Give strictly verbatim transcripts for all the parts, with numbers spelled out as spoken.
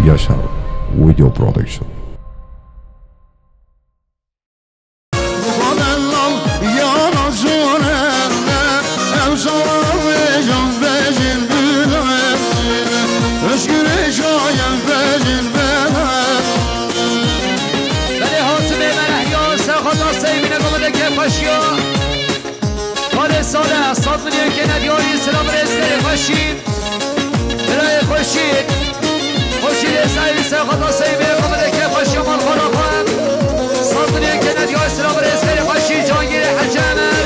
Yaşar Video Production. Belê hatimê me Rehya, serxweta Seyî bîne gomedeke xweşiya. Xalê Salih, sed milyon kêne diyarî, silav rêz xêrê xweşî. Birayê Xurşîd, Xurşîdê Seyî, serxweta Seyî bîne gomedeke xweşiya malxwara xwe. Sed milyon kêne diyarî, silav rêz xêrê xweşî, Cangîrê Hecî Emer.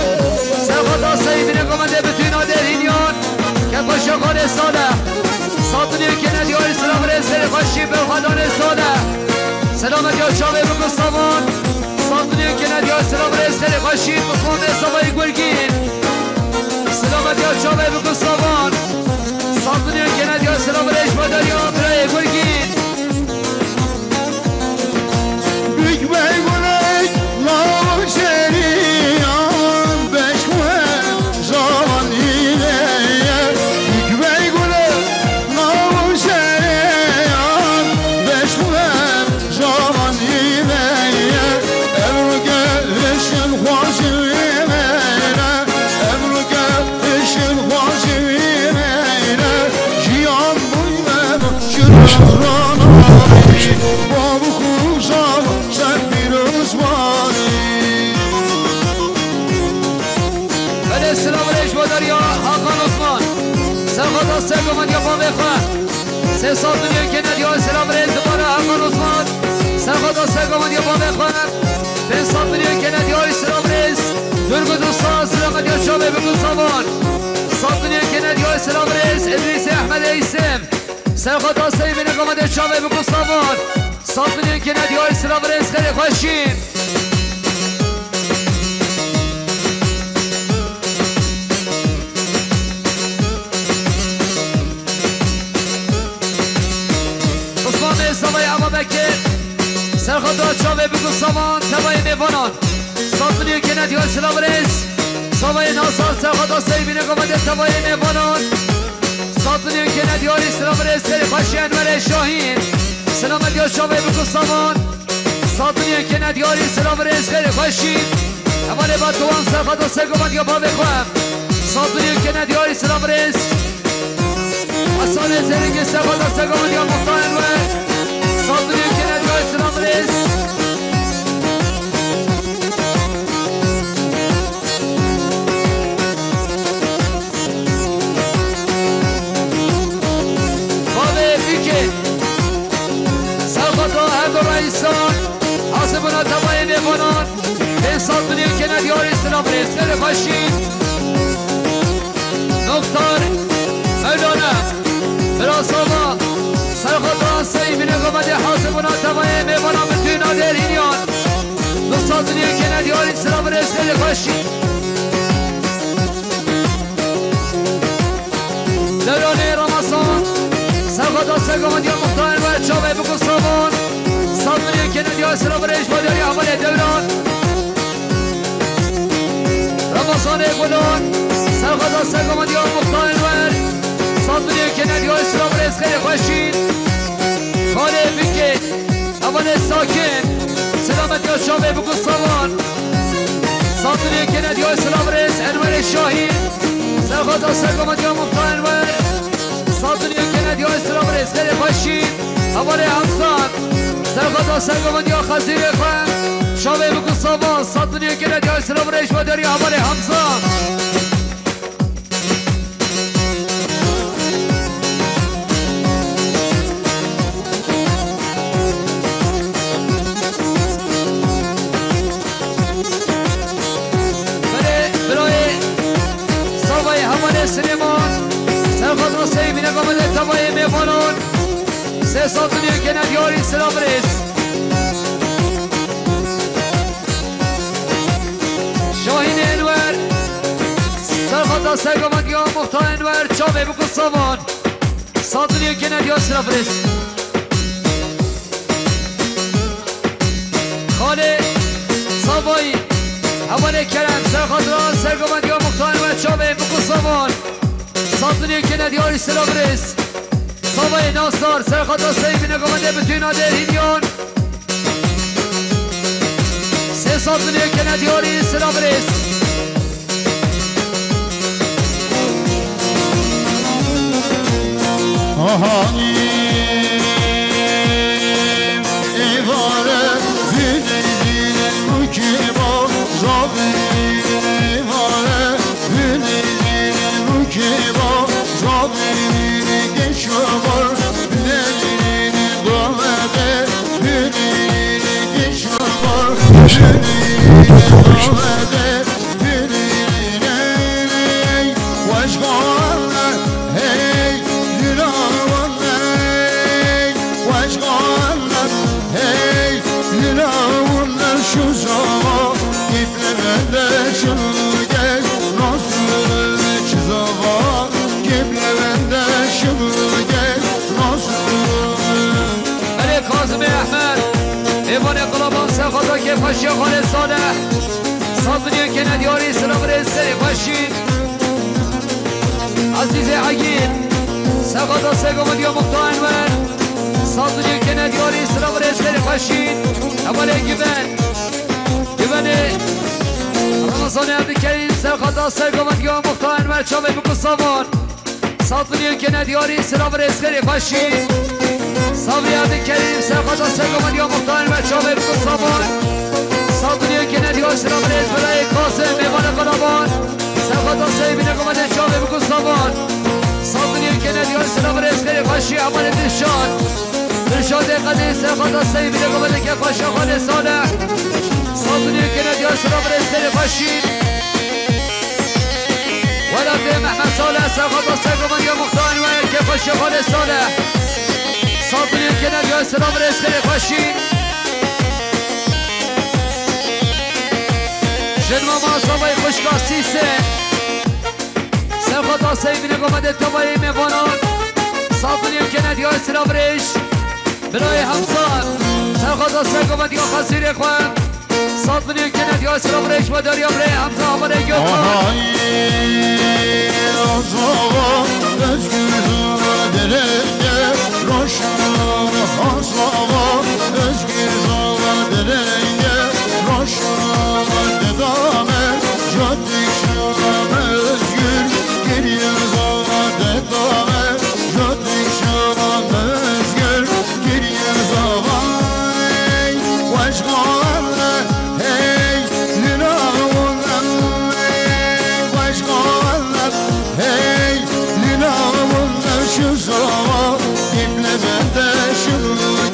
Serxweta Seyî bîne gomedê bitûna dêrhîniyan. Ke xweşiya Xalê Salih. Sed milyon kêne diyarî, silav rêz xêrê xweşî, Belxwedanê Salih. Selamet ya çavê biku savan. Sed milyon kêne diyarî, silav rêz xêrê xweşî, Osman Bey Savayê Gurgîn. Selamet ya çavê biku savan. Sed milyon kêne diyarî, silav rêz badariya birayê Gurgîn. Big bey gulek, lav şeriyan, beşwe zamanî veye. Big bey gulek, lav şeriyan, beşwe zamanî veye. Evroke eşin xwazî veye. Yaşar Video Production. Belê silav rêz badariya Hakan Osman. Serxweta Sego Medya bavê xwe. Sê sed milyon kêne diyarî, silav rêz dibare Hakan Osman. Serxweta Sego Medya bavê xwe. Pênc sed milyon kêne diyarî, silav rêz. Turgut Usta, selamet ya çavê biku savan. Sed milyon kêne diyarî, silav rêz. Îdrîsê Ehmedê Îsêm. Serxweta Seyî bîne gomedê çavê biku savan. Sed milyon kêne diyarî, silav rêz xêrê xweşî. Osman Bey Savayê Eva Bekir. Serxweta çavê biku savan, tevayê mêvanan. Sed milyon kêne diyarî, silav rêz. Savayê Nasar, serxweta Seyî bîne gomedê tevayê mêvanan. Sed milyon kêne diyarî, silav rêz xêrê xweşî Enwerê Şahîn. Selamet ya çavê biku savan. Sed milyon kêne diyarî, silav rêz xêrê xweşî. Hevalê Batuwan, serxweta Sego Medya bavê xwe. Sed milyon kêne diyarî, silav rêz. Hasanê Zêrîngê, serxweta Sego Medya Muxtar Enwer. Sed milyon kêne diyarî, silav rêz. Bavê Bîkê, serxweta her du reîsan, hasibûna tevayê mêvanan, pênc sed milyon kêne diyarî, silav rêz xêrê xweşî. Muxtar, Mewlana, Bira Sava, serxweta Seyî bîne gomedê, hasibûna tevayê mêvanan bitûna dêrhîniyan. Du sed milyon kêne diyarî, silav rêz xêrê xweşî. Dewranê Ramazan, serxweta Sego Medya Muxtar Enwer, çavê biku savan. Sed milyon kêne diyarî, silav rêz badariya hevalê Dewran. Ramazanê Gulan, serxweta Sego Medya Muxtar Enwer. Sed milyon kêne diyarî, silav rêz xêrê xweşî. Xalê Bîkê. Hevalê Sakin, selamet ya çavê biku savan. Sed milyon kêne diyarî, silav rêz Enwerê Şahîn. Serxweta Sego Medya Muxtar Enwer. Sed milyon kêne diyarî, silav rêz xêrê xweşî. Hevalê Hemzan, serxweta Sego Medya Xezîrê xwe. Çavê biku savan, sed milyon kêne diyarî, silav rêz badariya hevalê Hemzan. Belê, birayê Savayê hevalê Silêman, serxweta Seyî bîne gomedê tevayê mêvanan, sê sed milyon kêne diyarî, silav rêz. Şahînê Enwer, serxweta Sego Medya Muxtar Enwer, çavê biku savan. Sed milyon kêne diyarî, silav rêz. Xalê Savayî, hevalê Kerem, serxweta Sego Medya Muxtar Enwer, çavê biku savan. Sed milyon kêne diyarî, silav rêz. Tavayê Nasdar, serxata Seyî Binegomendê Bitûna Dêrhînyan. Sê sed milyon kene diyarî, silav rêz. Ahanî êvare hüneyî mukî bo, zavî êvare hüneyî mukî bo, zavî Yaşa. Video Production. Belê Kazimê Ehmed, mêvanê qalaban serxata kêfxweşiya xalê Salih. Sed milyon kene diyarî, silav rêz, serê xweşî. Ezîzê Egîn, serxata Seygovindiya Muxtar Enwer. Sed milyon kene diyarî, silav rêz, serê xweşî. Hevalê Given. Givenê Ramazanê Evdikerîm, serxata Seygovindiya Muxtar Enwer, çavê biku savan. Sed milyon kene diyarî, silav rêz, serê xweşî. Sabriya Evdikerîm, serxata Seygovindiya Muxtar Enwer, çavê biku savan. Sed milyon kene diyarî, silav rêz, belayê Kazim, mêvanê qalaban. Serxata Seyî Binegomendê, çavê biku savan. Sed milyon kene diyarî, silav rêz, serê xweşî, hevalê Dilşad. Dilşadê Qedî, serxata Seyî Binegomendê, kêfxweşiya xalê Salih. Sed milyon kene diyarî, silav rêz, serê xweşî. Welatê Mehmet Salih, serxata Seygovindiya Muxtar Enwer, kêfxweşiya xalê Salih. Sed milyon kene diyarî, silav rêz, serê xweşî. Jin mama Savayê xwişka Sîsê. Serxata Seyî Binegomendê, tavayê mêvanan. Sed milyon kene diyarî, silav rêz. Birayê Hemza, serxata Seygovindiya Xezîrê xwe. Sed milyon kene diyarî, silav rêz, bedariya birayê Hemza, hevalê Gökhan. Ahay, Azava, Özgür Zava, derenge, roşna, Azava, Özgür Zava, derenge, roşna, dedame, jotik şama, Özgür, geriye Zava, dedame, jotik şama, Özgür, geriye Zava, ey, weş Zava, hey, lina, hey, weş Zava, hey, lina, şu Zava, kimle bende şu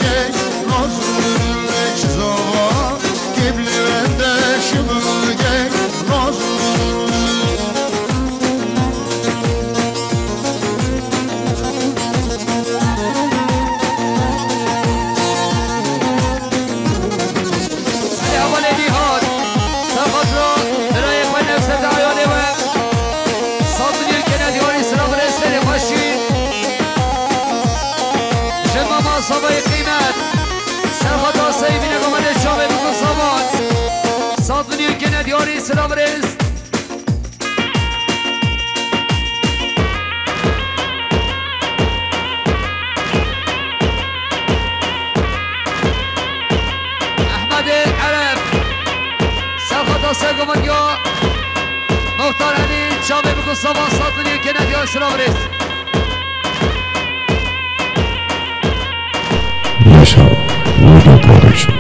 gel, nasıl hiç Zava, kimle bende şu gel, nasıl Hevalê Nîhat, serxata birayê xwe Newseta Ayalê we. Sed milyon kene diyarî, silav rêz, serê xweşî. Jin mama Savayê qîmet, serxata Seyî Binegomendê, çavê biku savan. Sed milyon kene diyarî, silav rêz. Ehmedê Eref, serxata Seygovindiya Muxtar Elî, çavê biku savan, sed milyon kene diyarî, silav rêz. Yaşa Video Production.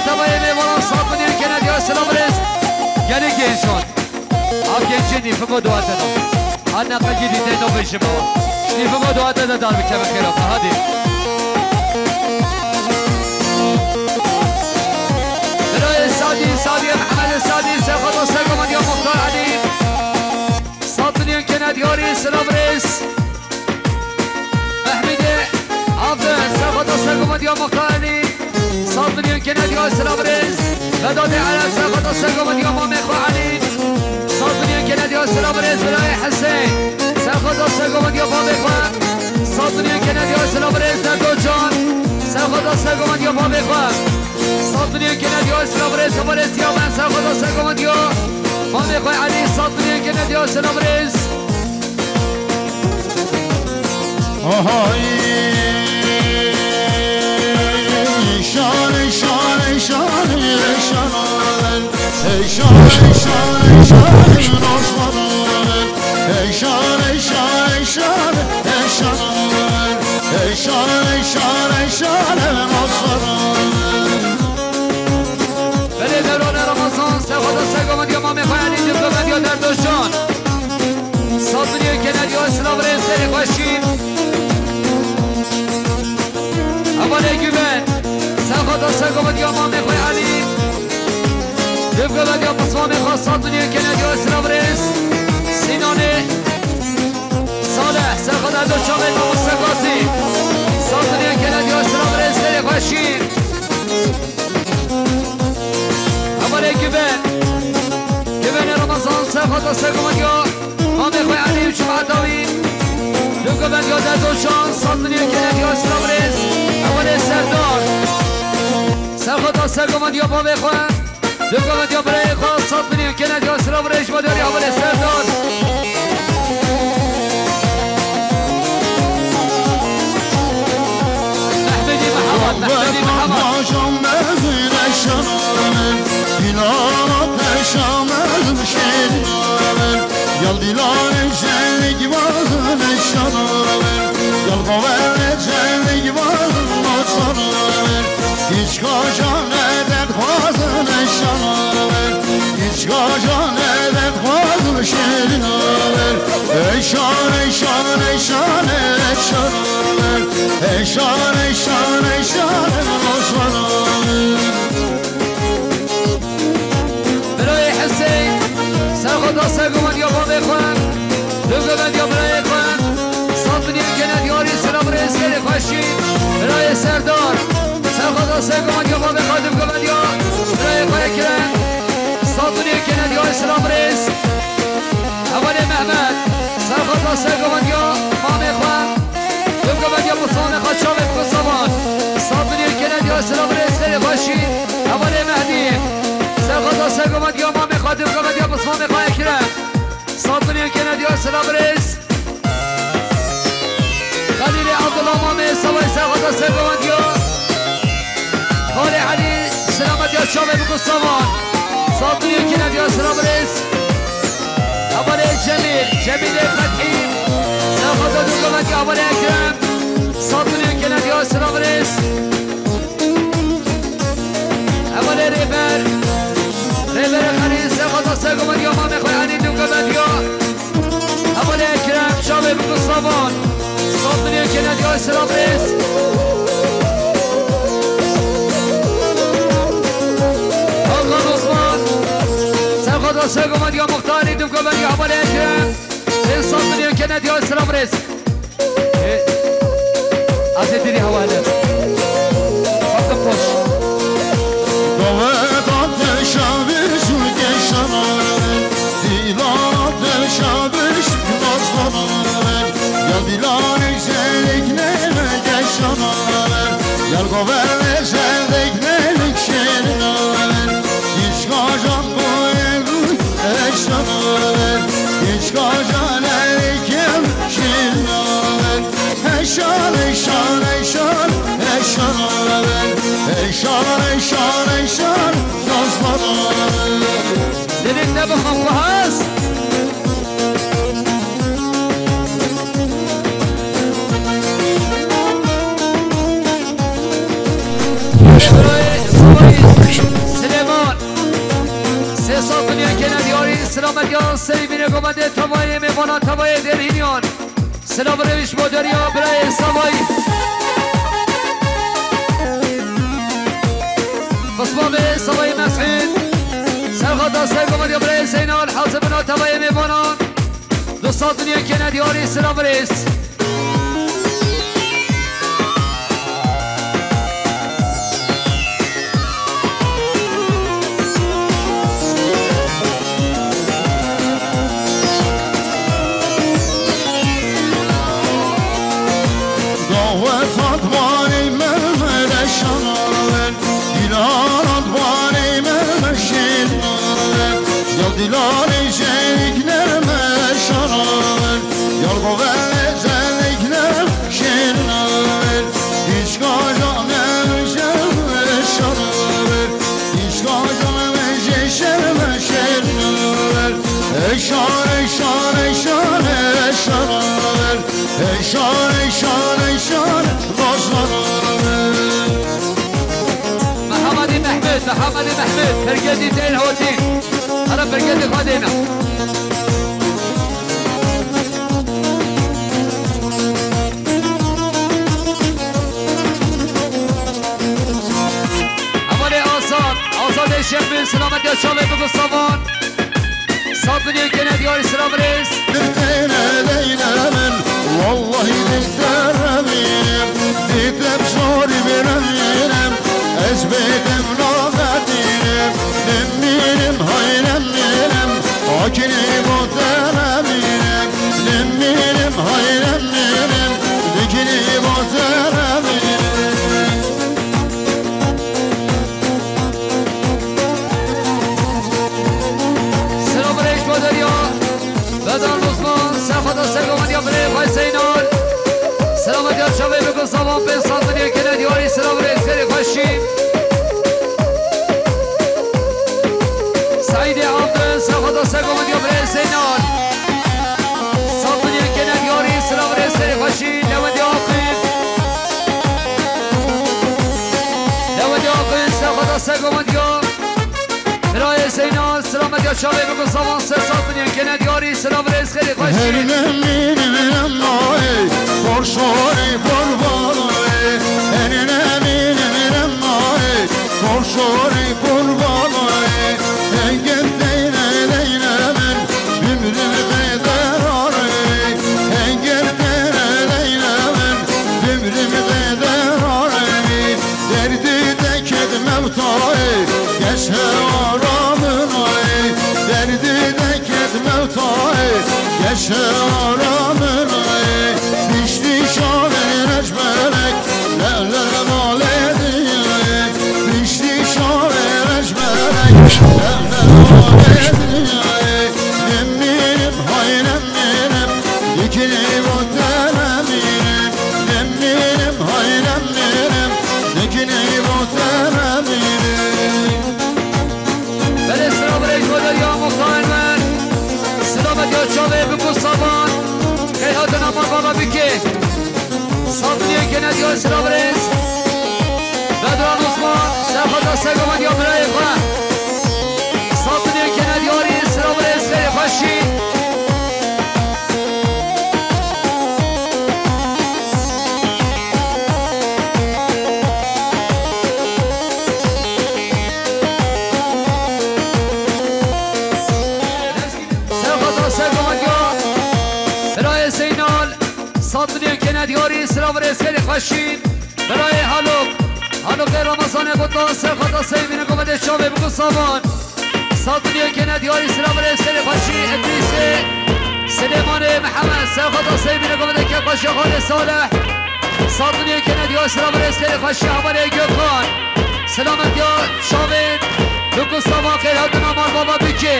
Tavayê mêvanan sed milyon kene diya silav rêz. Gelê gencan. Ev gencê nîfiko dua te da. Her neqe gidî te nabêjim ewa. Nîfiko dua te de dar bikeve xêra xwe. Hadi. Birayê Sadî, Sadî, Mehemedê Sadî, Sefada Sergomendiya Muxtar Elî. Sed milyon kene diyarî, silav rêz. Mehmîdê Afi, Sefada Sergomendiya Muxtar Elî. Sed milyon kene diyarî, silav rêz. Vedadê Ereb, Sefada Sergomendiya Mamê xwe Elî. Sed milyon kene diyarî, silav rêz. Birayê Hesên, Sefada Sergomendiya Mamê xwe. Sed milyon kene diyarî, silav rêz. Derdo Can, Sefada Sergomendiya Mamê xwe. Sed milyon kene diyarî, silav rêz. Hevalê Siyaben, Sefada Sergomendiya Mamê xwe Elî. Sed milyon kene diyarî, silav rêz. Ohoy. Şan, şan, şan, şan. Şan, şan, şan, şan, Osman. Şan, şan, şan, şan. Şan, şan, şan, şan, Osman. Belê Devran Ramazan, Sefada Sergomendiya Mamê xwe Elî, Dibgomendiya Derdoşan. Sed milyon kene diya silav rêz, serê xwe şîn. Hevalê Güven, Sefada Sergomendiya Mamê xwe Elî. Dibgomendiya Pismamê xwe sed milyon kene diya silav rêz. Sînanê Salih, Sefada Doçavê Mamoste Gazî. Sed milyon kene diya silav rêz, serê xwe şîn. Hevalê Güven. Güvenê Ramazan, Sefada Sergomendiya Mamê xwe Elî û cemaeta wî. Dibgomendiya Derdoşan, sed milyon kene diya silav rêz. Hevalê Serdar. Sefada Sergomendiya Mamê xwe. Dibgomendiya birayê xwe, sed milyon kene diya silav rêz. Ji bo diyarî Hevalê Serdar. Mehmedî Mihemed, Mehmedî Mihemed. Gel dilanê cennek bazin eşyanavin. Gel qoverê cennek bazin maçanavin. Hiç kajan eden xwazin eşyanavin. Hiç kajan eden xwazin şirinavin. Eşan, eşan, eşan, eşanavin. Eşan, eşan, eşan, eşanavin. Birayê Hesên, Serxweda Sergomendiya bavê xwe, Dûvgomendiya birayê xwe, sed milyon kene diyarî, silav rêz, serê xwe şîn. Birayê Serdar, Serxweda Sergomendiya bavê xwe, Dûvgomendiya birayê xwe Ekrem, sed milyon kene diyarî, silav rêz. Hevalê Mehmet, Serxweda Sergomendiya mamê xwe, Dûvgomendiya Pismamê xwe, çavê xwe savan. Sed milyon kene diya silav rêz, serê xwe şîn. Hevalê Mehdî, Serxweda Sergomendiya mamê xwe, Dûvgomendiya Pismamê xwe Ekrem. Sed milyon kene diya silav rêz. Xelîlê Abdullah mamê Savay, Serxweda Sergomendiya. Xalê Elî, silametiya çavê biko savan. Sed milyon kene diya silav rêz. Hevalê Cemîl, Cemîlê Fethî, Serxweda Dûvgomendiya, hevalê Ekrem, sed milyon kene diya silav rêz. Hevalê Rêber, Rêberê Xelîl, Serxweda Sergomendiya mamê xwe Elî Dûvgomendiya. Hevalê Ekrem, çavê biko savan. Sed milyon kene diya silav rêz. Hakan Osman, Serxweda Sergomendiya Muxtarî, Dûvgomendiya, hevalê Ekrem. Pênc sed milyon kene diya silav rêz. Ê, ez ê dirî hewa hele. Fatim Poş. Dawet ateşa bir şu geçen, dilan ateşa bir şu nazlanan. Ya dilan güzellik neyme geçen, ya govel güzellik neylik şirin. Hiç kajan bu evru eşan, hiç kajan elikim şirin. Eşan, eşan, eşan, eşan, eşan, eşan, eşan, dostlar. Dedik ne bu Hakkı Has? Medya Seymînê Gomedê tevayê mêvanan tevayê Dêrhîniyan. Silav rêj bo derya birayê Savayî. Xismavê Savayî Mesîd. Serxata Sey Gomedya birayê Zeynal hazir bina tevayê mêvanan. Du sed milyon kene diyarî silav rêz. Daxwe Fatmanê me, me de şanaver. Dilaran banê me meşin naver. Ya dilanê jenik nerme şanaver. Ya bove jenik nerme şin naver. Dişka jane meşin şanaver. Dişka jane meşin şerme şin naver. Eşan, eşan, eşan, eşanaver. Eşan, eşan, eşan, eşanaver. Mehemedê Mehmet, Mehemedê Mehmet, pergedî tên hotî. Hera pergedî xwe dêne. Hevalê Azad, Azadê Şêxbîn, selamet ya çavê biku savan. Sed milyon kene diyarî silav rêz. Dil têne leyla min, wallahî dil te remînim. Dîtem şorî bêremînim, ez bêdem navetînim. Nemînim, hay nemînim, akînî bo te remînim. Nemînim, hay nemînim, dikînî bo te remînim. Silav rêj bo derya. Bedran Osman, serxweda sergomandiya birê xwe Zeynal. Silav ya çavê biku savan pênc sed milyon kene diyarî silav rêz xêrê xweşî. Seîdê Abdin, serxweda sergomandiya birê Zeynal. Sed milyon kene diyarî silav rêz xêrê xweşî. Lewendê Aqil. Lewendê Aqil, serxweda sergomandiya. Birayê Zeynal, silamet ya çavê biku savan sê sed milyon kene diyarî silav rêz xêrê xweşî. Her nemînim nemnayê, porşorî porvalê. Her nemînim nemnayê, porşorî porvalê. Eger teyne leyne min, bimrim qederarê. Eger teyne leyne min, bimrim qederarê. Derdî deked mewtayê, geç hewara min ayê. Derdî deked mewtayê, geç hewara min ayê. Piştî şavê rejmelek, le le le malê diyayê. Piştî şavê rejmelek, le le le malê diyayê. Nemînim, hay nemînim, dikînî bo te remînim. Nemînim, hay nemînim, dikînî bo te remînim. Belê, silav rêj bo derya muxtarê min. Silamet ya çavê biku savan. Qey hatina mal bala bikê. Sed milyon kene diyarî silav rêz. Bedran Osman, serxweda sergomandiya birayê xwe. Sed milyon kene diyarî silav rêz xêrê xweşî. Serxweda sergomandiya birayê Zeynal, sed milyon kene diyarî silav rêz xêrê xweşî. Birayê Halok, Halokê Ramazanê Botan, serxweda Seymînê Gomedê çavê biku savan. Sed milyon kene diyarî silav rêz xêrê xweşî. Edrîsê Silêmanê Mihemed, serxweda Seymînê Gomedê kek xweşî Xalê Salih. Sed milyon kene diyarî silav rêz xêrê xweşî. Hevalê Gökhan, silamet ya çavên biku savan xêr hatina mal bala bikê.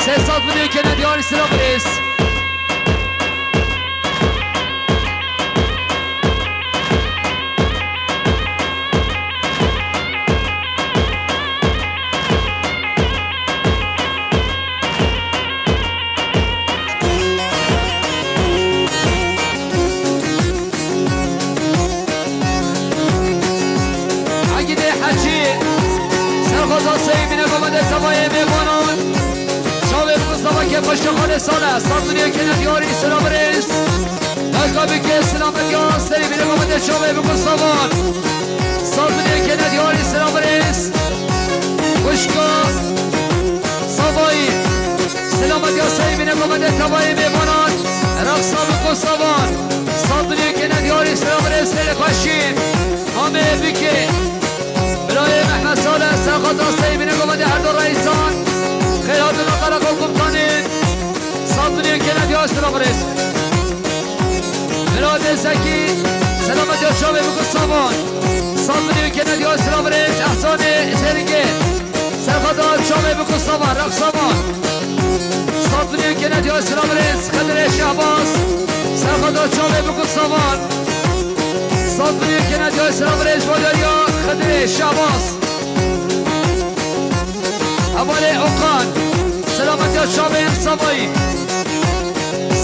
Sê sed milyon kene diyarî silav rêz. Egîdê Hecî, serxweda Seymînê Gomedê tevayê mêvanan. Tabakê paşa xalê sale, sazliyê kene diyarî sila birêz. Dayka bike selamet ya, serî bile mamede çavê bikun savan. Sazliyê kene diyarî sila birêz. Kuşka Savayî. Selamet ya, serî bile mamede tavayê mêvanan. Raksa bikun savan. Sazliyê kene diyarî sila birêz, serê xweşî. Mamê bike. Birayê Mehmet Salih, serxata Seyî bine govendê her du reîsan. Xêr hatina Qereqol Komutanên. Sazliyê kene diya sila birêz. Miradê Zekî, selamet ya çavê bikun savan. Sazliyê kene diya sila birêz. Ehsanê Zêringê. Serxata çavê bikun savan, rex savan. Sazliyê kene diya sila birêz. Xedirê Şehbaz. Serxata çavê bikun savan. Sazliyê kene diya sila birêz. Bo derya Xedirê Şehbaz. Hevalê Okan, selametiya çavên Savayî.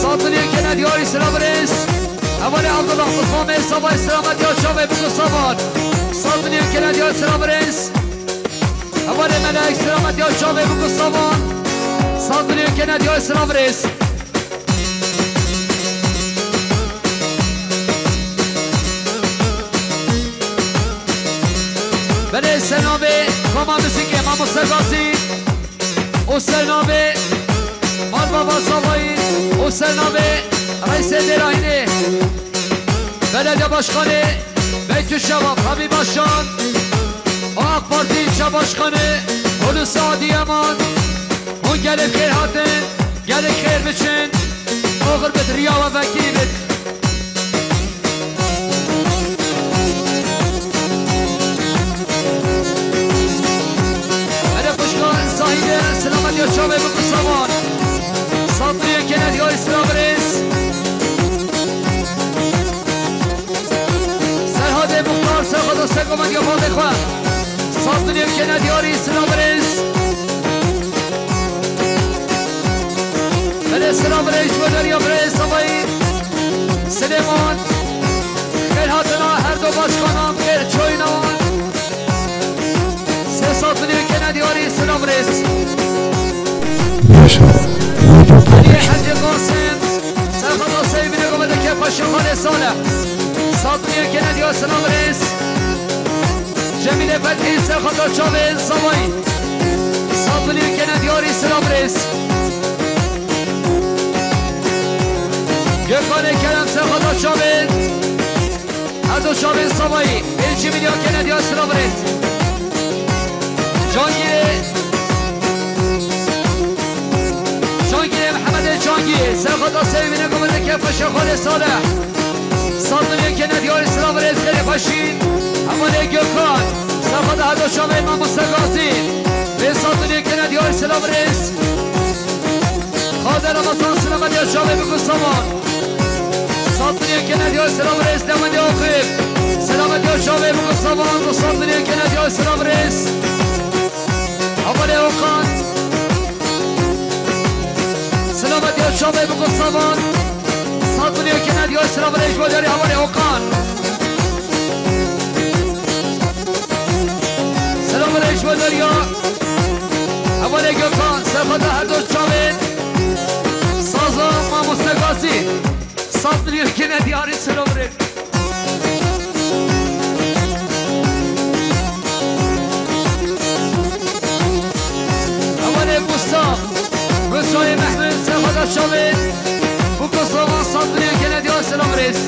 Sazliyê kene diyarî sila birêz. Hevalê Abdullah Qusmamê Savayî, selametiya çavê bikun savan. Sazliyê kene diyarî sila birêz. Hevalê Melek, selametiya çavê bikun savan. Sazliyê kene diyarî sila birêz. Belê, ser navê Koma Muzîkê Mamoste Gazî û ser navê Malbava Zavayî û ser navê Reîsê Dêrahînê, Belediye Başkanı Beytüşşebab Habî Başkan û AK Parti ilçe başkanı Hulusi Adiyeman, hûn gelek xêr hatin, gelek xêr biçin, oxir bit, riya we vekirî bit. Hele xwişka Zahîde, selametiya çavê bikun savan. Sazliyê kene diyarî sila birêz. Serhadê Muxtar, serhada Seko Medya Badê xwe. Sazliyê kene diyarî sila birêz. Belê sila birêz, ji bo derya birêz Savayî. Silêman. Xêr hatina her du başkanan, xêr çoyna wan. Sê sazliyê kene diyarî sila birêz. Yaşa. Video Aliyê paylaş. Hecî Qasim. Serxata Seyî bine govendeke paşa xalê sale. Sazliyê kene diyarî sila birêz. Cemîlê Fethî, serxata çavên Zavayî. Sazliyê kene diyarî sila birêz. Gökhanê Kerem, serxata çavên. Her du çavên Zavayî. Êncî Milya kene diyarî sila birêz. Cangîrê. Cangîrê Mihemedê Cangî, serxata Seyî bine govendeke paşa xalê sale. Sazliyê kene diyarî sila birêz, xêrê xweşî. Hevalê Gökhan, serxata her du çavên Mamoste Gazî. Vê sazliyê kene diyarî sila birêz. Xalê Ramazan, selametiya çavê bikun savan. Sazliyê kene diyarî sila birêz, Demendê Axif. Selametiya çavê bikun savan, sazliyê kene diyarî sila birêz. Hevalê Okan. Selametiya çavê bikun savan. Sazliyê kene diyarî sila birêz, ji bo derya hevalê Okan. Selam birêz ji bo derya hevalê Gökhan, serxata her du çavên saza Mamoste Gazî. Sazliyê kene diyarî sila birêz. Hevalê Musa, Musayê Mehmet, serxata çavên bikun savan, sazliyê kene diyarî sila birêz.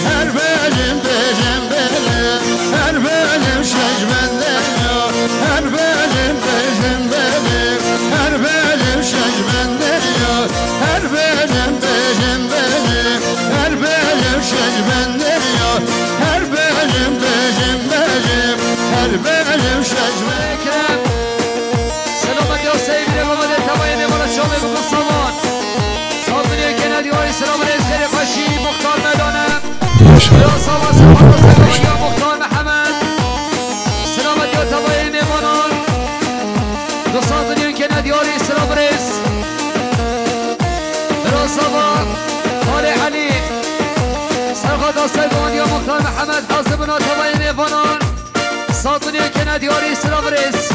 Her bejim bejim bejim, her bejim şeş bende ya, her bejim bejim bejim, her bejim şeş bende ya, her bejim bejim bejim, her bejim şeş bende ya, her bejim bejim bejim, her bejim şeş bende. Selamet ya sevgili Mehmet Etaba, yeni bana şov ve bugün salon. Saldırıya genel diyor, İslam Reis, Şerif Haşi, Muhtar Mevlana. Yaşa. Biraz sağ olasın, Muhtar Mehmet. Selamet ya tabayı meyvanan. Saldırıya genel diyor, İslam Reis. Biraz sağ ol, Ali Ali. Serhat Asay, Gonya Muhtar Mehmet, Hazım Buna tabayı meyvanan. Saldırıya genel diyor, İslam Reis.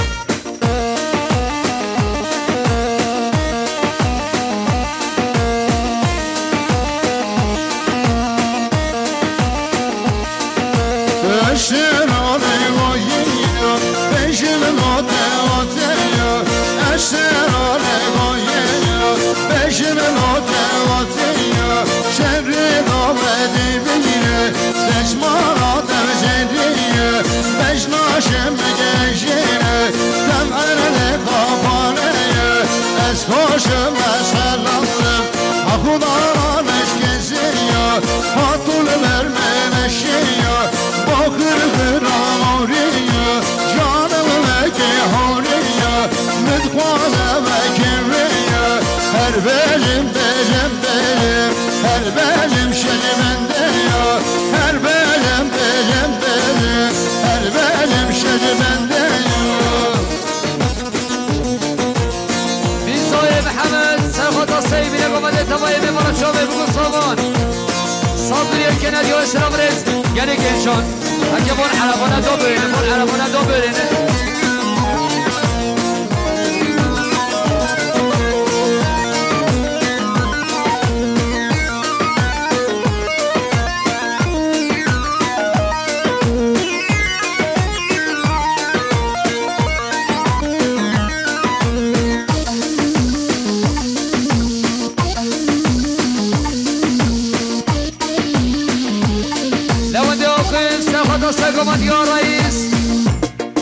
Beşir alê wayîna, beşir mate wateya, eşer alê wayîna, beşir mate wateya, şerri daveti bîne, deşmana devzediye, beşna şem gejine, dem erle kafaneye, ez hoşum, ez helalım, ha Xuda eşkesiya, ha tu li ber me meşiya, baxir xira hawriya, canım veke hawriya, min dixwaze veke vêya, her bejim, bejim, bejim, her bejim şeş bende ya, her bejim, bejim, bejim, her bejim şeş bende ya. Mîzayê Mihemed, serxweta Seyî bîne Mehemedê tevayê bê bana çavê bigo savan. Saldiriye kene diyor selam rêz. Gelê gençan. Heke van erebana da böğrene, van erebana da böğrene. Lewendê axir, serxweta sergomandiya reîs.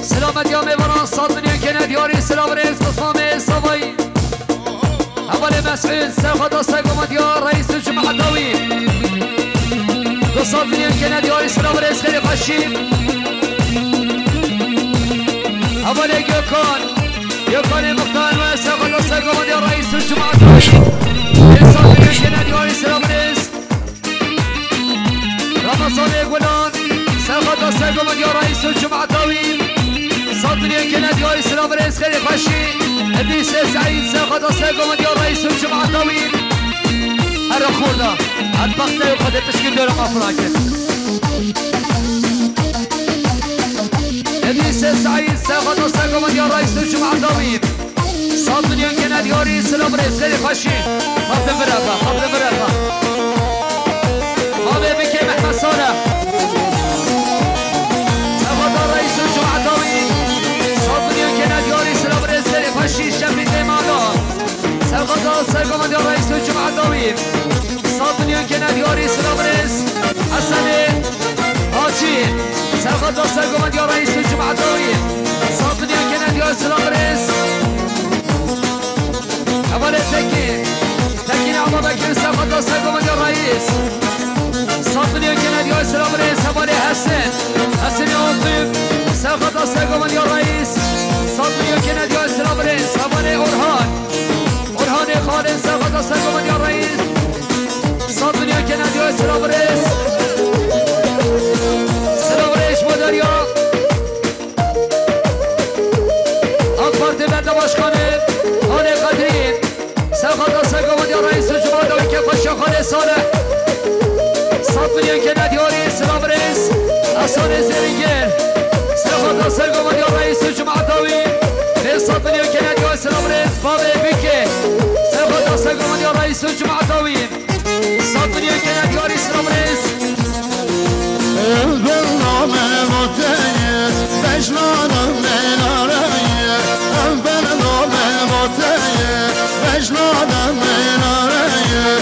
Selamet ya mêvaran, sed milyon kene diyarî, silav rêz, qismamê savayî. Hevalê Mesûd, serxweta sergomandiya reîs û cemaeta wî. Du sed milyon kene diyarî, silav rêz, xêrê xweşî. Hevalê Gökhan, Gökhanê Muxtar ve serxweta sergomandiya reîs û cemaeta wî. Maşallah. Du sed milyon kene diyarî, silav rêz. Ramazanê Gulan, serxweta sergomandiya reîs û cemaeta wî. Sed milyon kene diyarî, silav rêz, xêrê xweşî. Edrîsê Seîd, serxweta sergomandiya reîs û cemaeta wî. Here xorda, her bexte û xwedê pişkî dora mafira kir. Edrîsê Seîd, serxweta sergomandiya reîs û cemaeta wî. Sed milyon kene diyarî, silav rêz, xêrê xweşî. Xebte vira xwe, xebte vira xwe. Mavê bikê Mehmet Salih. Serxweta reîs û cemaeta wî. Sed milyon kene diyarî, silav rêz, xêrê xweşî, Şefîqê Mala. Serxweta sergomandiya reîs û cemaeta wî. Sed milyon kene diyarî, silav rêz. Hesenê Hacî, serxweta sergomandiya reîs û cemaeta wî. Sed milyon kene diyarî, silav rêz. Hevalê Tekîn, Tekîn Ababekir, serxweta sergomandiya reîs. Sed milyon kene diyarî, silav rêz. Hevalê Hesen, Hesenê Altun, serxweta sergomandiya reîs. Sed milyon kene diyarî, silav rêz. Hevalê Orhan, Orhanê Xalê, serxweta sergomandiya reîs. Sed milyon kene diyarî, silav rêz. Silav rêz bo derya. AK Parti Belediye Başkanı Xalê Qedrî, serxweta sergomandiya reîs û cemaeta wî, kêfxweşiya Xalê Salih. Sed milyon kene diyarî, silav rêz. Hesanê Zêrîngir, serxweta sergomandiya reîs û cemaeta wî. Vê sed milyon kene diyarî, silav rêz. Bavê Bikê, serxweta sergomandiya reîs û cemaeta wî. Sed milyon kene diyarî, silav rêz. Ev bela me voteye, beşna de me nareye. Ev bela me voteye, beşna de me nareye.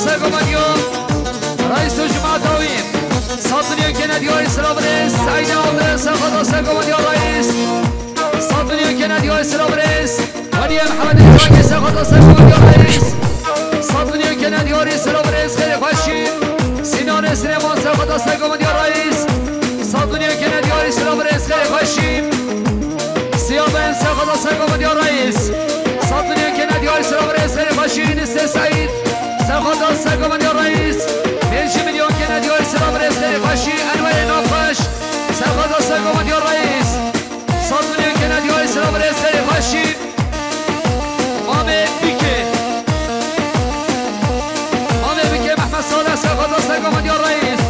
Sergomendiya Reîs û Cuma Dawî. Sed milyon kene diyarî silav rêz. Seîdê Abdulê serxweda sergomendiya Reîs. Sed milyon kene diyarî silav rêz. Weliyê Mihemedê Cangê serxweda sergomendiya Reîs. Sed milyon kene diyarî silav rêz. Xêrê xweşî. Sînanê Silêman serxweda sergomendiya Reîs. Sed milyon kene diyarî silav rêz. Xêrê xweşî. Siyabên serxweda sergomendiya Reîs. Sed milyon kene diyarî silav rêz. Xêrê xweşî. Yunusê Seîd serxweda sergomendiya Reîs. Pêncî milyon kene diyarî silav rêz. Xêrê xweşî. Enwerê Navxweş serxweda sergomendiya Reîs. Sed milyon kene diyarî silav rêz. Xêrê xweşî. Mamê Bikê. Mamê Bikê Mehmet Salih serxweda sergomendiya Reîs.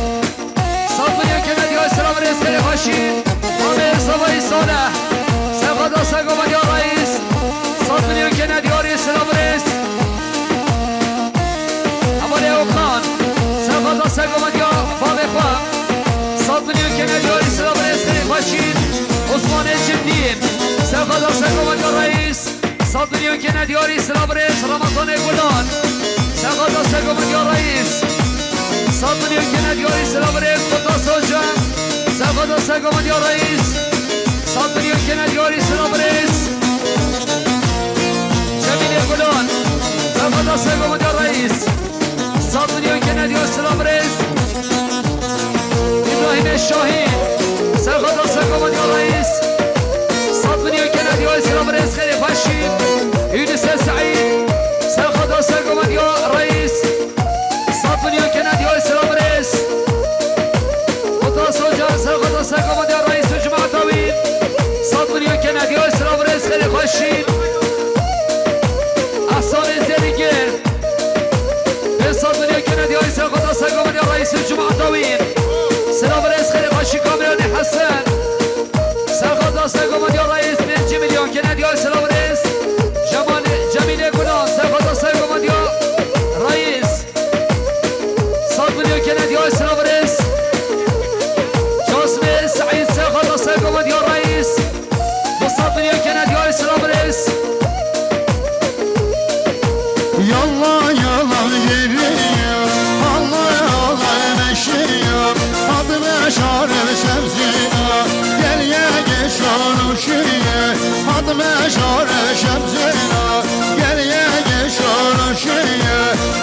Sed milyon kene diyarî silav rêz. Xêrê xweşî. Mamê Savayî Salih serxweda sergomendiya Reîs. Sed milyon kene diyarî silav rêz. Hevalê Okan serxweda sergomendiya bavê xwe. Sed milyon kene diyarî silav rêz. Xêrê xweşî. Osmanê Cindî serxweda sergomendiya Reîs. Sed milyon kene diyarî silav rêz. Ramazanê Gulan serxweda sergomendiya Reîs. Sed milyon kene diyarî silav rêz. Kutas Hoca serxweda sergomendiya Reîs. Sed milyon kene diyarî silav rêz. Cemîlê Gulan serxweda sergomendiya Reîs. Sed milyon kene diyarî silav rêz. Îbrahîmê Şahî serxweda sergomendiya Reîs. Sed milyon kene diyarî silav rêz. Xêrê xweşî. Yunusê Seîd serxweda sergomendiya Reîs. Sed milyon kene diyarî silav rêz. Kutas Hoca serxweda sergomendiya Reîs û Cuma Dawî. Sed milyon kene diyarî silav rêz. Xêrê xweşî. Ehsanê Zêrîgir. Pênc sed milyon kene diyarî serxweda sergomendiya Reîs û Cuma Dawî. Silav rêz. Xêrê xweşî. Kamîranê Hesen serxweda sergomendiya Reîs. Pêncî milyon kene diyarî silav rêz. Cemalê, Cemîlê Gulan serxweda sergomendiya Reîs. Sed milyon kene diyarî silav rêz. Casimê Seîd serxweda sergomendiya Reîs. Du sed milyon kene diyarî silav rêz. Yalla yalla geliyor, Allah Allah meşiyor, adı meşar el şemsiya, gel ye geç onu şiye, adı meşar el şemsiya, gel ye geç onu şiye,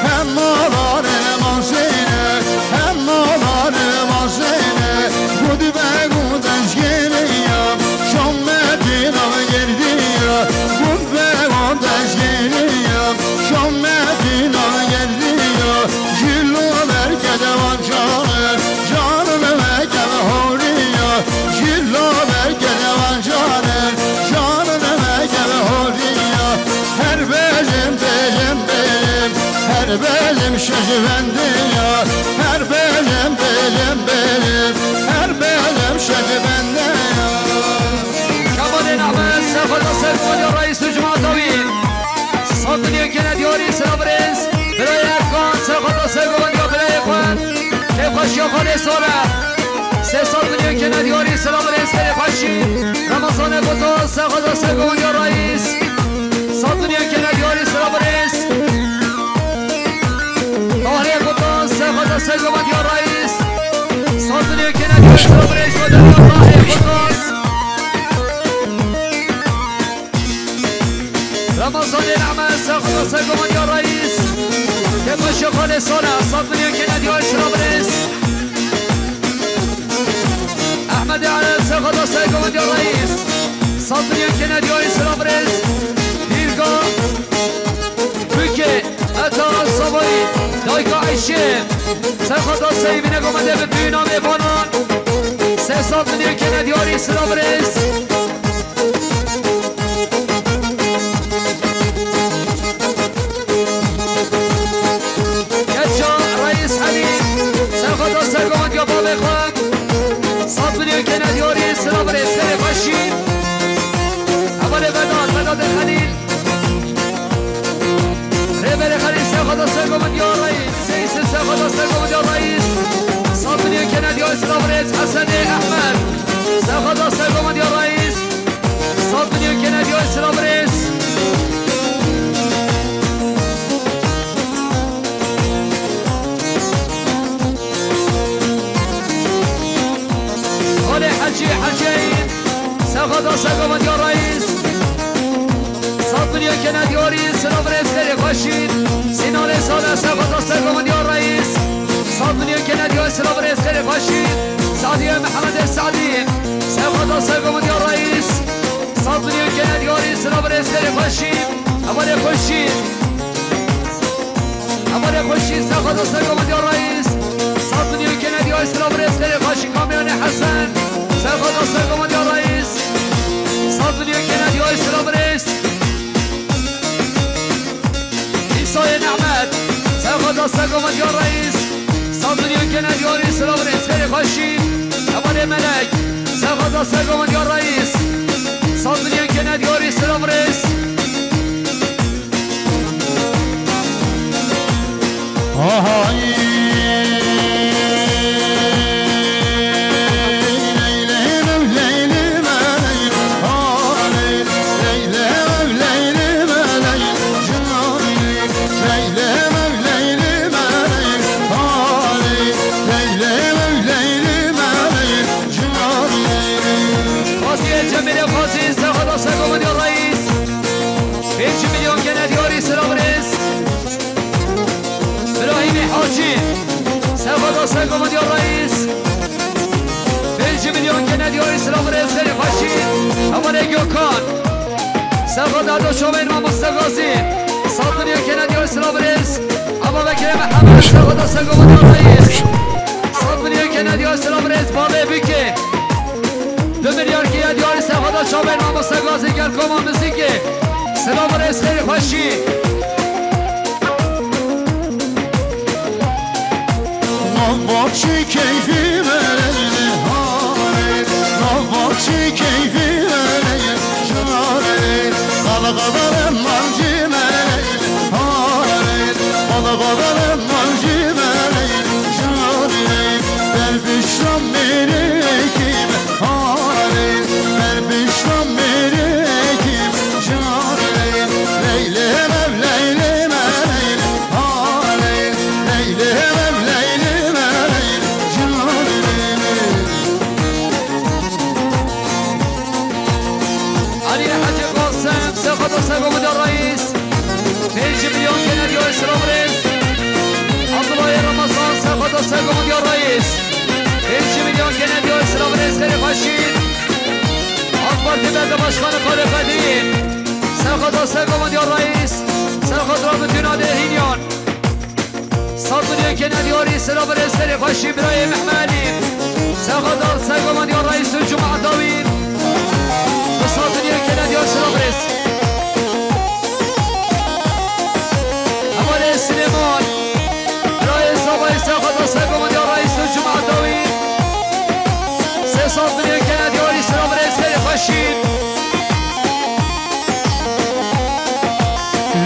hem olar hem asine, hem olar hem asine, bu dübe bu dezgeliyor, şom metin al geldi ya, bu Ve o dezgeliyor, şom metin al geldi ya, jillo berke de van canı, canını ve gel horiya, jillo berke de van canı, canını ve gel horiya, her belim belim belim, her belim şeji bende ya, her belim belim belim, her belim şeji bende ya. Kemalê Nehmet, serxweda serxweda Reîs û Cuma Dawî. Sed milyon kene diyarî silav rêz. Birayê Erkan, serxweda sergomendiya birayê xwe. Kêfxweşiya xalê Salih. Sê sed milyon kene diyarî silav rêz. Xêrê xweşî. Ramazanê Kutas, serxweda sergomendiya Reîs. Sed milyon kene diyarî silav rêz. Tahrê Kutas, serxweda sergomendiya Reîs. Sed milyon kene diyarî silav rêz. Tahrê Kutas. Ramazanê Nehmet, serxweda sergomendiya Reîs. Kêfxweşiya xalê Salih, sed milyon kene diyarî silav rêz. Ehmedê Erez, serxweda sergomendiya Reîs. Sed milyon kene diyarî silav rêz. Dîrga Bûkê, Eta Savayî, dayka Eyşê. Serxweda serî bîne gomede bi pî namê banan. Sê sed milyon kene diyarî silav rêz. Keça Reîs Helîl, serxweda sergomendiya bavê xwe. Sed milyon kene diyarî silav rêz. Xêrê xweşî. Hevalê Vedat, Vedatê Helîl. Rêberê Xelîl, serxweda sergomendiya Reîs. Seyîs, serxweda sergomendiya Reîs. Sed milyon kene diyarî silav rêz. Hesenê Ehmed, serxweda sergomendiya Reîs. Sed milyon kene diyarî silav rêz. Kene diyarî, silav rêz xêrê xweşî. Sînanê Sale, serxweda sergovindiya reîs. Sed milyon kene diyarî, silav rêz xêrê xweşî. Sadiye Mihemed el Sadî, serxweda sergovindiya reîs. Sed milyon kene diyarî, silav rêz xêrê xweşî. Hevalê xweşî. Hevalê xweşî, serxweda sergovindiya reîs. Sed milyon kene diyarî, silav rêz xêrê xweşî. Kamyonê Hesen, serxweda sergovindiya reîs. Sed milyon kene diyarî, silav rêz. Îsayê Nehmet, serxweda sergovindiya reîs. Sed milyon kene diyarî, silav rêz xêrê xweşî. Hevalê Melek, serxweda sergovindiya reîs. Sed milyon kene diyarî, silav rêz. Xwazî Cemîlê Xwazî, serxweda sergovindiya reîs. Pênc milyon kene diyarî, silav rêz. Birahîmê Hacî, serxweda sergovindiya reîs. Pênc milyon kene diyarî, silav rêz xêrê xweşî. Hevalê Gökhan, serxweda do çavên mamoste Gazî. Sed milyon kene diyarî, silav rêz. Aba Bekirê Mihemed, serxweda sergovindiya reîs. Sed milyon kene diyarî, silav rêz. Bavê Bikê. Du milyar kene diyarî, serxweda çavên mamoste Gazî, gel koma muzîkê. Silav rêz xêrê xweşî. Navbaxçî keyfî vereyne hare, navbaxçî keyfî vereyne hare. Qalqadarım mancî vereyne hare, qalqadarım mancî vereyne hare. Dervişram merikim hare, dervişram merikim hare. Leylê mev, leylê mev, leylê hare, leylê mev, leylê mev, leylê hare. Alî Hecî Qasim, serxweda sergovindiya reîs. Pênc milyon kene diyarî, silav rêz. Abdullah Ramazan, serxweda sergovindiya reîs. Pênc milyon kene diyarî, silav rêz xêrê xweşî. AK Partî Belediye Başkanı Xalê Xedî, serxweda sergovindiya reîs. Serxweda Rabitûna Dêrhîniyan. Sed milyon kene diyarî, silav rêz xêrê xweşî. Birayê Mehmet Elî, serxweda sergovindiya reîs û cemaeta wî. Du sed milyon kene diyarî, silav rêz. Hevalê Silêman, birayê Zavayê, serxweda sergovindiya reîs û cemaeta wî. Sê sed milyon kene diyarî, silav rêz xêrê xweşî.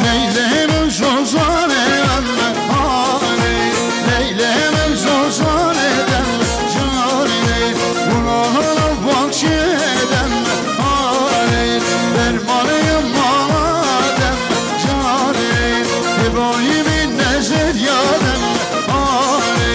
Leylê min zozanê em hare, leylê min zozanê dem carê, gunaha baxçê dem hare, dermanê mala dem carê, Îbrahîmî nezir ya dem hare,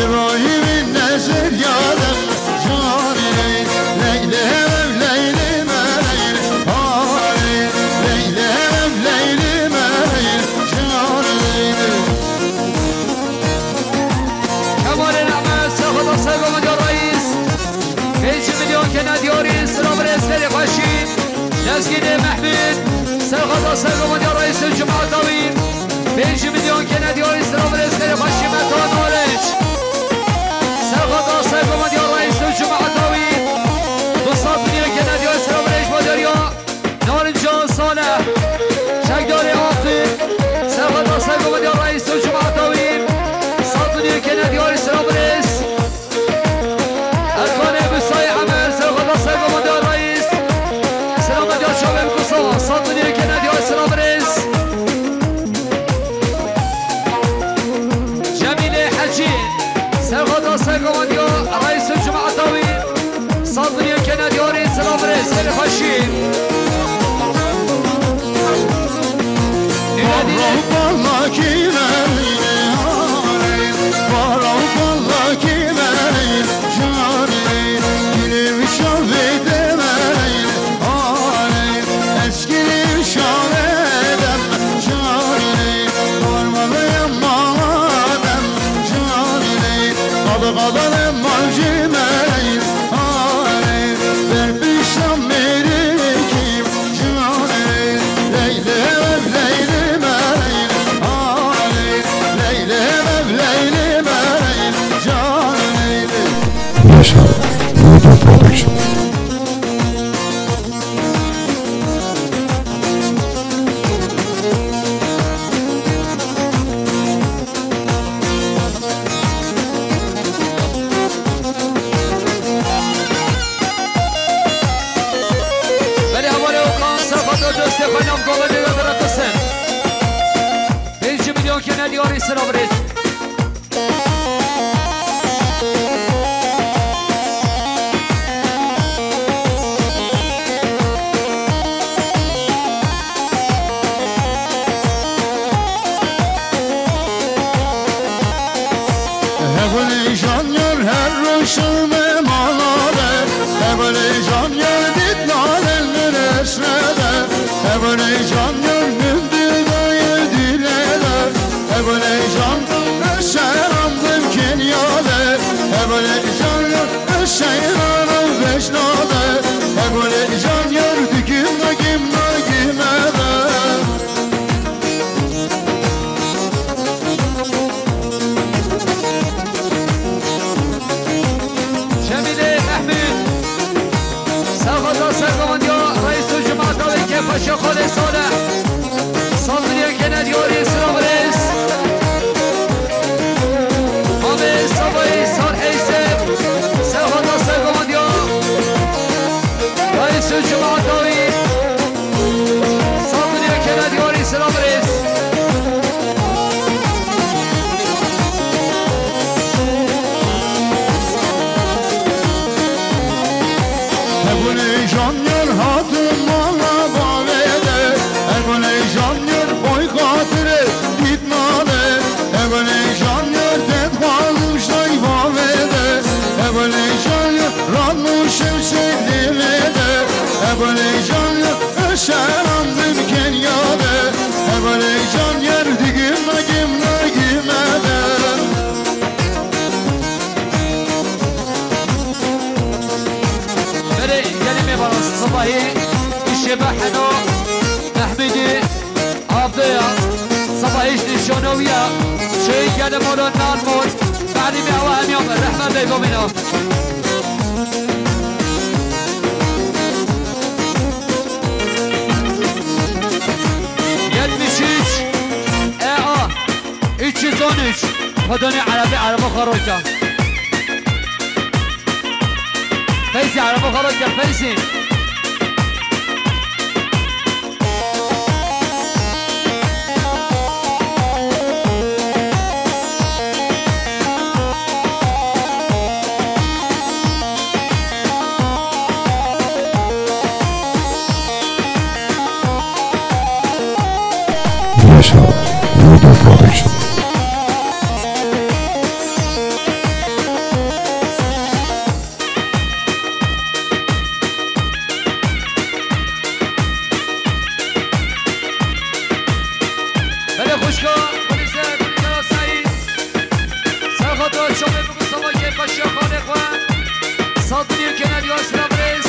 Îbrahîmî nezir ya dem carê, leylê mev, leylê mev, leylê hare, leylê mev, leylê mev, leylê carê. Kemalê Nehmet, serxweda sergovindiya reîs. Pênc milyon kene diyarî, silav rêz xêrê xweşî. Lezgînê Mehmûd, serxweda sergovindiya reîs û cemaeta wî. Pênc milyon kene diyarî, silav rêz xêrê xweşî. Meta Naliç, serxweda sergovindiya reîs û cemaeta wî. Du sed milyon kene diyarî, silav rêz baderiya. Narincan Saleh, çekdarê Aqil, serxweda sergovindiya reîs û cemaeta wî. Sed milyon kene diyarî, silav rêz. Erkanê Musayê Emer, serxweda sergovindiya reîs. Selamet ya çavên Kusa, sed milyon kene diyarî, silav rêz. Cemîlê Hecî, serxweda sergovindiya reîs û cemaeta wî. Sed milyon kene diyarî, silav rêz xêrê xweşî. Nûreddîn. Parla û parlakî me, parla û parlakî me, carê, gilê wişa vê demê, arê, ez gilê wişa vê Bana malcı meyil, ay, ber pişam merikim, civan ey, leyli ev leyli meyil, ay, leyli ev leyli meyil, can ey. Yaşar Video Production. Belê hevalê Okan, ser xatir dostê xwe, nav gavê dê de bira dest. Pêncî milyon kene diyarî sira birêz. Hevalê jan yar her roj şewme mala de, hevalê jan yar dît nalên min eşre de, hevalê jan yar min dî daye dîle de, hevalê jan yar eşerandim Kenya de, hevalê jan yar eşerandim Veşna de, hevalê jan yar digim nagim nagime de. Cemîlê Mehmûd, serxweza sergovendiya reîs û cemaeta wê kê paşa xalê Salih. Sandiniyê kene diyarî sira birêz. Amê Savayî Sar Eysel, serxweza sergovendiya reîs û cemaeta wî. Sandiniyê kene diyarî sira birêz. Hegunê jan yar hatin mala bavê de, hegunê jan yar boy xatirê dît nade, hegunê jan yar te dixwazim ştay bavê de, hegunê jan yar ran û şev şev lêvê de, hegunê jan yar Eşerandim Kenya de, hevalê jan yer digim nagim nagime de. Berê gelî mêvaran Sibahî, Şêbe Heno, Mehmûdî, Abdûya, Sibahî ji nîşanoya, şey gelî moro nan mor, Berî me ewa hemiya me, rehmet bey gomîno. Yetmiş üç E A üç yüz on üç. Xwedonê erebê, ereba xwe royta. Feyzî, ereba xwe royta, Feyzî. Yaşar Video Production. Belê xwişka, Gulîze, Gulîze Asayî. Serxweta çavê biku sava kê paşiya xanê xwe. Saldinî kene diyar sira birêz.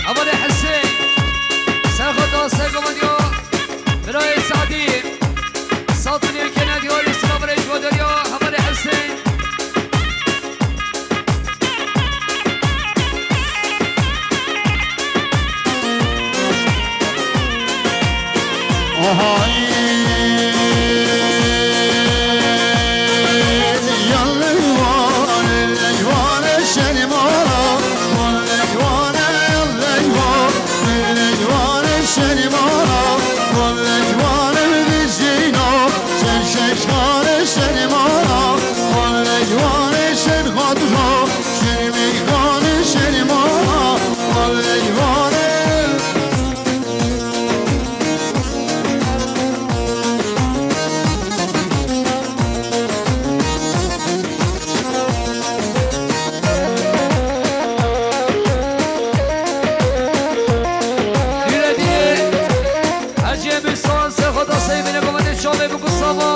Hevalê Hesên. Serxweta sergovendiya. Birayê Sadî. Saldinî kene diyarî sira birêz ji bo deriya. Hevalê Hesên. Hecê Musa, serxweta sey bine, bavê çavê biku sava.